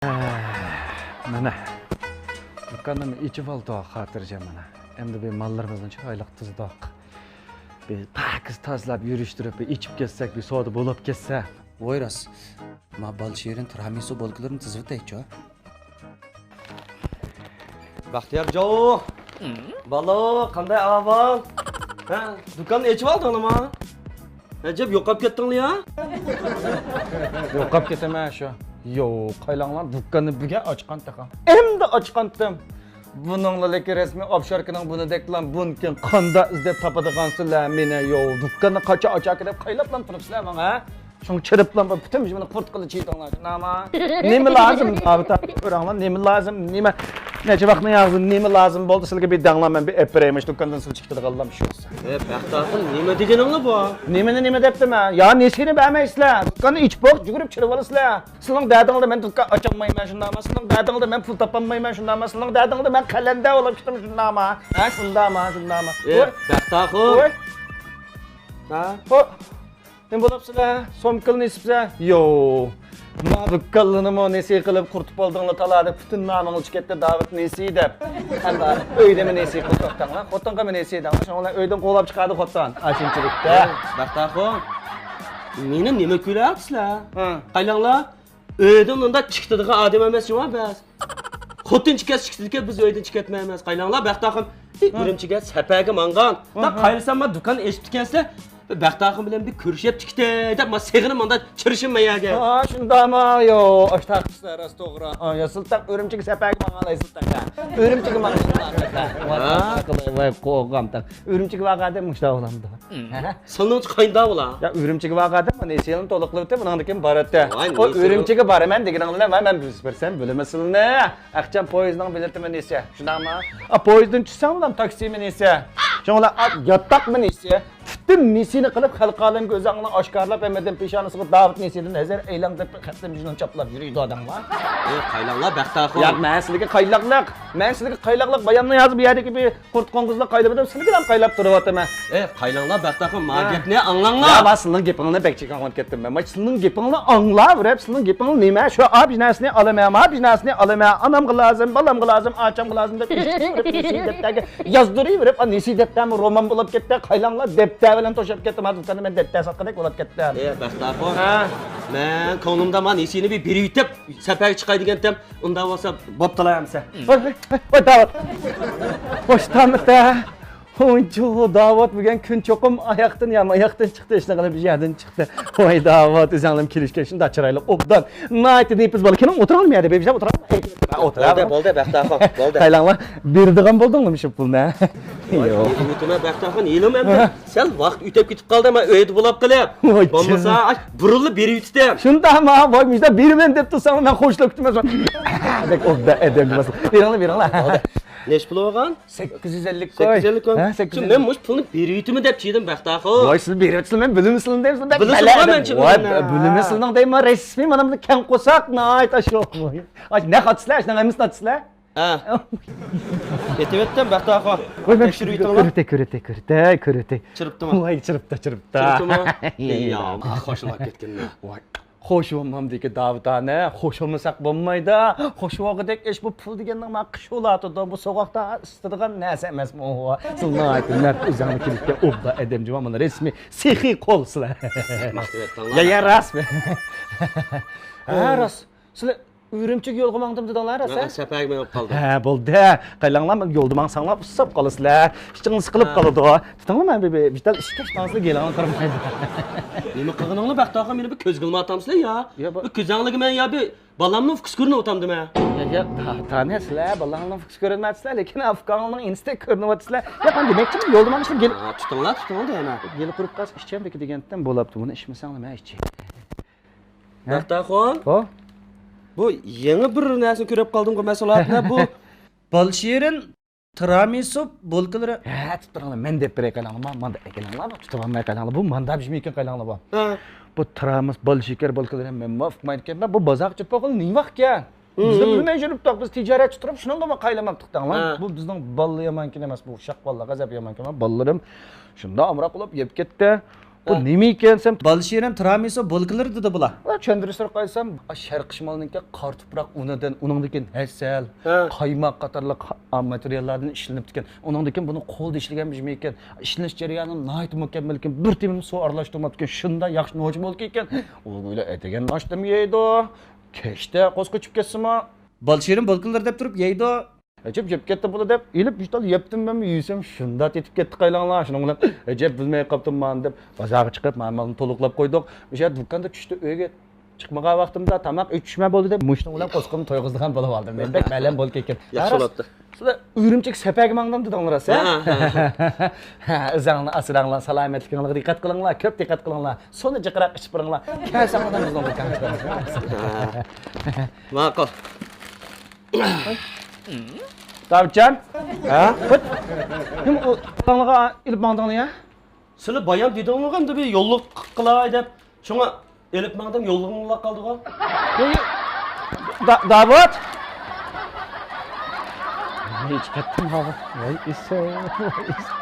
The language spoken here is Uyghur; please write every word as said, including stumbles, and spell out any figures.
مانا، دۇكاننىمۇ ئېچىۋالدۇق خاتىرجەم مانا. ئەمدى بىر ماللىرىمىزنى چىرايلىق تىزدۇق. بىر پاكىز تازىلاپ يۈرۈشتۈرۈپ، بىر ئېچىپ كەتسەك، بىر سودا بولۇپ كەتسە. ۋوي راست. ما بال شېرىن تىرامىسۇ بولكىلىرىنى تىزىۋېتەيچۇ. بەختىيارجان! بالا، قانداق ئەھۋال؟ ھە، دۇكاننى ئېچىۋالدىڭلىما؟ ئەجەب يوقاپ كەتتىڭلار يا؟ يوقاپ كېتىمەن شۇ. يوق، قايلاڭلار، دۇكاننى بۈگۈن ئاچقان تېخى. ئەمدى ئاچقانتىم. بۇنىڭلا لېكىن رەسمىي ئوفشوركىنىڭ بۇنىدەكلا بۇنىڭكىن قانداق ئىزدەپ تاپىدىغانسىلەر مېنى؟ يوق، دۇكاننى قاچا ئاچاكى دەپ قايلاپلا تۇرۇپسىلەر ماڭا، ھە؟ شۇڭا چىرىپلا بۇ پۈتۈن مېنى قۇرتقىلى چىدىڭلار، شۇنداقما؟ نېمە لازىم؟ ئاۋۇ تا-، كۆرۈڭلار، نېمە لازىم؟ نېمە، نەچچە ۋاقىتنىڭ ياغزى نېمە لازىم بولدى سىلەرگە؟ بىر دەڭلار، مەن بىر ئېلىپ بېرەي، مۇشۇ دۇكاندىن سىلەر چىقىدىغانلار شۇ بولسا. ئە، بەختىيارخان، نېمە دېگىنىڭلار بۇ؟ نېمىنى نېمە دەپتىمەن؟ يا نېسىنى بەرمەيسىلەر، دۇكاننى ئېچىپ بوق، يۈگۈرۈپ چىرىۋالىسىلەر. سىلىنىڭ دەردىڭلار مەن دۇكان ئاچالمايمەن، شۇنداقما؟ سىلىنىڭ دەردىڭلار مەن پۇل تاپالمايمەن، شۇنداقما؟ سىلىنىڭ دەردىڭلار مەن قەلەندەر بولۇپ كېتىمەن، شۇنداقما؟ ھە، شۇنداقما؟ شۇنداقما؟ ئە، ۋوي. بەختىيارخان. ۋوي. ھە؟ ھو. نېمە بولۇپسىلەر؟ سومكىلىنى ئېسىپسىلەر؟ يو. ما دۇكانلىنىمۇ نېسى قىلىپ قۇرتۇپ ئالدىڭلار تالادا، پۈتۈن نامىڭلار چىقىپ كەتتى، داۋۇت نېسى دەپ. ئەمما ئۆيدىمۇ نېسى قىلىپ توختاڭلار، خوتۇنغىمۇ نېسى دەڭلار، شۇڭا ئۆيدىن قوغلاپ چىقاردى خوتۇن. ئاشۇنچىلىكتە. بەختىيارخان، مېنى نېمە كۈيلەۋاتىسىلەر؟ ھە. قايلاڭلار، ئۆيدىن ئۇنداق چىقىدىغان ئادەم ئەمەس شۇڭا بەس. خوتۇن چىكەس چىقىدىكەن، بىز ئۆيدىن چىكەتمەيمىز. قايلاڭلار، بەختىيارخان، ھە، ئۈرۈمچىگە سەپەرگە ماڭغان. ھە، تا ھە. قايلىسام، ما دۇكان ئېچىپتىكەنسىلەر. بەختىيارخان بىلەن بىر كۆرۈشۈپ چىقتى دەپ، ما سېغىنىپ ماندا چىرىشىم ما يەرگە. ھا، شۇنداقما؟ يو، ئاشتاق قىلسا راست توغرا. ھا، يا سىلتاق ئۈرۈمچىگە سەپەرگە ماڭالايسىز تاقا. ئۈرۈمچىگە ماڭسىلەر. ھا؟ ۋاي، قوغام تاق. ئۈرۈمچىگە بارغاندا مۇشتا بولامدۇ؟ ھە؟ سىلنىڭچە قاينداق بولا؟ يا، ئۈرۈمچىگە بارغاندا مانا نېسىنى تولۇق قىلىۋېتىپ، ئۇنىڭدىن كېيىن باراتتى. ۋاي، ئۇ نېسى ئۈرۈمچىگە بارىمەن دېگىنىڭ بىلەن، ۋاي، مەن بىر بىرسەم بىلىمەن سىلىنى. ئەخچام پويىزنىڭ بېلىتىمۇ نېسى. شۇنداقمۇ؟ ئا، پويىزدىن چۈشسەڭ بولام، تاكسىمۇ نېسى. شۇڭا ئا، ياتاقمۇ نېسى. پۈتۈن نېسىنى قىلىپ، خەلقىي ئالەمگە ئۆزۈڭنى ئاشكارىلاپ، ھەممىدىن پېشانىسىغا داۋۇت نېسىدىن ھەزەر ئەيلەڭ دەپ خەتلىم جۇنۇن چاپلاپ يۈرىدۇ ئادەڭلار. ئەي، قايلاڭلار، بەختىيارخان. ياق، مەن سىلىگە قايلاقلىق. مەن سىلىگە قايلاقلىق. بايامنى يازىپ بۇ يەردىكى بىر قۇرت قوڭغۇزلار قايلىمىدىم، سىلىگىلا قايلاپ تۇرۇۋاتىمەن. ئەي، قايلاڭلار، بەختىيارخان، ما ھە. گەپنى ئاڭلاڭلار. يا، ما سىلىنىڭ گېپىڭلارنى بەك چىقىڭلاپ كەتتىم مەن. ما سىلىنىڭ گېپىڭلار ئاڭلاۋېرىپ، سىلىنىڭ گېپىڭلار نېمە؟ شۇ ئاپىچ نەرسىنى ئالىمەن، ماپىچ نەرسىنى ئالىمەن، ئانامغا لازىم، بالامغا لازىم، ئاچامغا لازىم دەپ ئىشلىتىۋېرىپ، نېسى دەپتەرگە يازدۇرۇۋېرىپ، ئا، نېسى دەپتەرمۇ رومان بولۇپ كەتتى، قايلاڭلار دەپتەر بىلەن توشۇپ كەتتى، ما دۇكاننى مەن دەپتەر ساتقۇدەك بولۇپ كەتتىم. ئەي، بەختىيارخان. ھە. مەن كۆڭلۈمدە ما نېسىنى بىر بېرىۋېتىپ، سەپەرگە چىقاي دېگەنتىم، ئۇنداق بولسا بوپتىلا ئەمسە. ۋاي، ۋاي، ۋاي، داۋۇت. خوش تامدە. ھويجۇ، داۋۇت بۈگۈن كۈن چوقۇم ئاياقتىن يا ماياقتىن چىقتى، ئىشنى قىلىپ بىر يەردىن چىقتى. ۋاي داۋۇت، ئۆزۈڭلارمۇ كېلىشكەن شۇنداق چىرايلىق، ئوبدان. ناھايىتى نېپىز بالا. كېلىڭ، ئولتۇرۇڭلار، مەيدە بىر يەردە ئولتۇرۇڭلار. ئولتۇرۇڭلار. بولدى، بولدى، بەختىيارخان، بولدى. قايلاڭلار، بېرىدىغان بولدۇڭلارمۇ شۇ پۇلنى؟ يوق. ئۆتۈمە بەختىيارخان، ھېلىمۇ ئەمدى ھە. سەل ۋاقىت ئۆتۈپ كېتىپ قالدى، مەن ئۆيدە بولاپ قېلىپ. ۋاي، بولمىسا، ئاي، بۇرۇنلا بېرىۋېتىتتىم. شۇنداقما؟ ۋاي، مۇشۇنداق بېرىمەن دەپ تۇرساڭ، مەن خوشلاپ كېتىمەن. بەك ئوبدان ئادەم. بېرىڭلار، بېرىڭلار. بولدى. نەچچە پۇل بولغان؟ سەككىز يۈز ئەللىك كوي. سەككىز يۈز ئەللىك كوي. ھە، سەككىز يۈز ئەللىك. شۇ مەن مۇشۇ پۇلنى بېرىۋېتىمەن دەپ چىدىم، بەختىيارخان. ۋاي، سىز بېرىۋېتىسىلەر، مەن بىلىمىسىلەر دەيمەن. بىلىسىلەر، مەن چىدىم. ۋاي، بىلىمىسىلەر دەيمەن، رەسمىي مانا بۇ كەڭ قورساق، ناھايىتى ئاشۇ. ئاش، نەق ئاتىسىلەر، ئاشۇنىڭ ھەممىسىنى ئاتىسىلەر. ھە. ئېتىۋەتتىم، بەختىيارخان. ۋاي، مەن تەكشۈرۈۋېتىڭلار. كۆرۈۋېتەي، كۆرۈۋېتەي، كۆرۈۋېتەي، كۆرۈۋېتەي. چىرىپتىمۇ؟ ۋاي، چىرىپتا، چىرىپتا. چىرىپتىمۇ؟ يا، خوشلاپ كەتكىنىمەن. ۋاي. خوش بولمامدىكى داۋۇت ئانا، خوش بولمىساق بولمايدۇ. خوش بولغۇدەك ئىش بۇ پۇل دېگەننىڭ ما قىش بولاتىدۇ، بۇ سوغۇقتا ئىسسىتىدىغان نەرسە ئەمەسمۇ ئۇ. سىلەر ناھايىتى مەرد، ئۆزۈڭلار كېلىشكەن ئوبدان ئادەم جۇما، مانا رەسمىي سېخىي قول سىلەر. ماختىۋەتتىڭلار. يا، يا، راست. ھە، راست. سىلەر ئۈرۈمچىگە يولغا ماڭدىم دېدىڭلار، راست؟ ھە، سەپەرگە مېڭىپ قالدىم. ھە، بولدى. قايلاڭلار، يولدا ماڭساڭلار ئۇسساپ قالىسىلەر. ئىچىڭلار سىقىلىپ قالىدۇ. تۇتۇڭلار، مەن بىر، بىر، بىر تال ئىشكەش ماڭسىلەر گېلىڭلار قارىمايدۇ. نېمە قىلغىنىڭلار، بەختىيارخان، مېنى بىر كۆزگە ئىلماياتامسىلەر يا؟ يا، بۇ بىر كۆزۈڭلارگە مەن يا بىر بالامنىڭ ئۇكىسى كۆرۈنۈۋاتامدىمەن؟ يا، يا، تا-، تانە سىلەر بالىڭلارنىڭ ئۇكىسى كۆرۈنمەپسىلەر، لېكىن ئۇكاڭلارنىڭ ئىنىسىدەك كۆرۈنۈۋاتىسىلەر. يا، مەن دېمەكچىمەن، يولدا ماڭىشقا گېلى. ھە، تۇتۇڭلار، تۇتۇڭلار دەيمەن. گېلى قۇرۇپ قالسا ئىچەمدىكى دېگەنتىم بولاپتۇ، بۇنى ئىچمىسەڭلار مەن ئىچەي. ھە؟ بەختىيارخان؟ ھو؟ بۇ يېڭى بىر نەرسىنى كۆرۈپ قالدىمغۇ مەن سىلەرنى. بۇ بالشېرىن تىرامىسۇ بولكىلىرى. ھە، تۇتۇپ تۇرۇڭلار، مەن دەپ بېرەي قايلاڭلار، ما-، ماندا ئەكېلىڭلار، تۇتۇپ ئالماي قايلاڭلار، بۇ ماندا بىر مېكىن قايلاڭلار بۇ. ھە. بۇ تىرامىس، بال شېكەر بولكىلىرى مەن ماقۇل قىلمايدىكەن، بۇ بازارغا چىقىپ قالغىلى نېمە ۋاقىت ئىكەن؟ بىزنىڭ بىلمەي يۈرۈپتۇق، بىز تىجارەتچى تۇرۇپ شۇنىڭغىمۇ قايلىماپتۇق دەڭلار. ھە. بۇ بىزنىڭ بالىلار يامانكىن ئەمەس، بۇ ئۇششاق بالىلار، غەزەپ يامانكىن، بالىلىرىم شۇنداق ئامراق بولۇپ يەپ كەتتى. بۇ ھە. نېمە ئىكەن دېسەم، بالشىرىم تىرامىسۇ بولكىلىرى دېدى بۇلار. ۋە چۈشەندۈرۈشتۈرۈپ قويسام، شەرقىي شىمالنىڭكى قارا تۇپراق ئۇنىدىن، ئۇنىڭدىن كېيىن ھەسەل، ھە. قايماق قاتارلىق ھا-، ماتېرىياللاردىن ئىشلىنىپتىكەن. ئۇنىڭدىن كېيىن بۇنى قولدا ئىشلىگەن بىر نېمە ئىكەن. ئىشلىنىش جەريانى ناھايىتى مۇكەممەل ئىكەن. بىر تېمىمۇ سۇ ئارىلاشتۇرماپتىكەن. شۇنداق ياخشى نوچى بولكى ئىكەن. ئۇ بىلەن ئەتىگەن ناشتىمۇ يەيدۇ. كەچتە قورسىقى ئېچىپ كەتسىمۇ، بالشىرىم بولكىلىرى دەپ تۇرۇپ يەيدۇ. ئەجەب يەپ كەتتى بۇلا دەپ ئېلىپ، بىر تال يەپتىم مەنمۇ، يېسەم شۇنداق تېتىپ كەتتى قايلاڭلار. شۇنىڭ بىلەن ئەجەب بىلمەي قاپتىممەن دەپ بازارغا چىقىپ مەن مالنى تولۇقلاپ قويدۇق. ئۆشە دۇكاندا چۈشتە ئۆيگە چىقمىغان ۋاقتىمدا تاماق ئۆي چۈشمەي بولدى دەپ مۇشۇنىڭ بىلەن قورسىقىمنى تويغۇزىدىغان بولۇپ ئالدىم. مەن بەك مەلەم بولۇپ كەتكەن. ياخشى بولۇپتۇ. سىلەر ئۈرۈمچىگە سەپەرگە ماڭدىم دېدىڭلار ھە؟ ھە، ھە، ھە. ھە، ئۆزۈڭلارنى ئاسراڭلار، سالامەتلىكىڭلارغا دىققەت قىلىڭلار، كۆپ دىققەت قىلىڭلار. سۇنى جىقراق ئىچىپ بېرىڭلار. كەلسەڭلار بىزنىڭ دۇكانغا. ھە. ماقۇل. داۋۇتجان. ھە؟ نېمە ئۇ بالىڭلارغا ئېلىپ ماڭدىڭلار يا؟ سىلەر بايام دېدىڭلارغۇ ئەمدى بىر يوللۇق قىلاي دەپ. شۇڭا ئېلىپ ماڭدىم، يوللۇقۇڭلار قالدىغۇ. دا-، داۋۇت! ھېچ كەتتىم ھاغا. ۋاي ئىسا، ۋاي ئىسا.